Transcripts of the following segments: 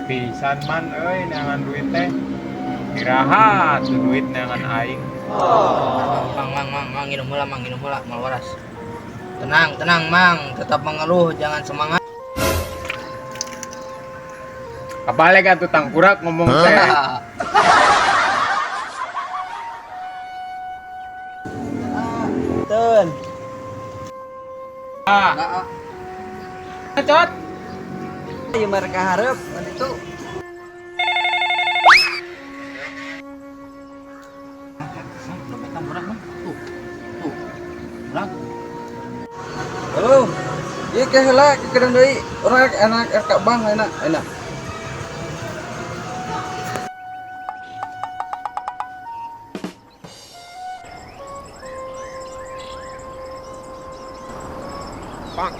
Pisan man euy neangan duit teh. Iraha tuh duit neangan aing. Mang, mang, mang, mang, minum heula, mang, minum heula, mal waras. Tenang, tenang, mang, tetap mengeluh, jangan semangat. Kabalik atuh tangkurak ngomong teh. Ten. Ah. Cot. Ieu mereka hareup kan itu. Dompetnya murah, mang. Tuh, tuh, murah. Halo. Ieu ke heula ke kedeng deui. Urang enak RK Bank enak, enak. Pak.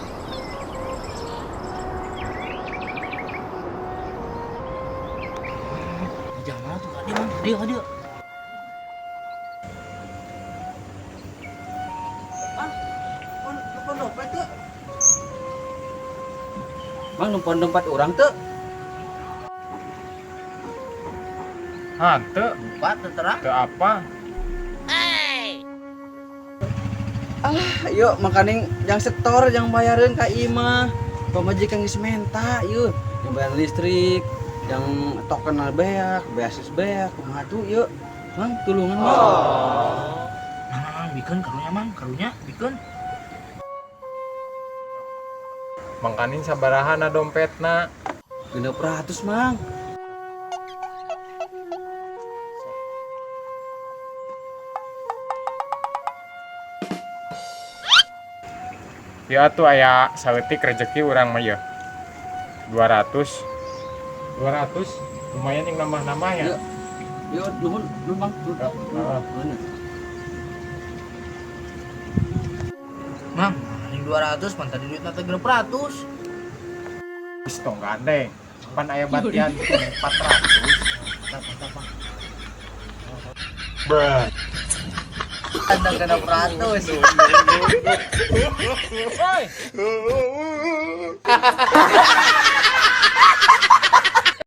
Jangan tuh, dia, mang, dia, dia. Mang, dompet teu? Mang numpon dompet urang teu? Hanteu, Lupa, terang. teu apa? Alah, yuk makaning yang setor yang bayarin ka imah. Pamajikan geus menta yeuh, yang bayar listrik, yang token beak, beasis beak, kumaha tuh yuk. Mang, tulungan mang. Mang, mang, mang, bikeun karunya, mang, karunya, bikeun. Mangkaning sabarahana dompetna. 600, Mang. Ya tuh aya saeutik rezeki urang mah yeuh. 200. 200 lumayan yang nambah-nambah ya. Yuk. Yuk, nuhun, nuhun Mang. Nuhun. Heeh. Nuhun. Mang, yang 200, pan tadi duitna teh 600. Geus tong gandeng. Pan aya batian 400. Mantap, mantap, mang. Bruh. Ada 600. Woi.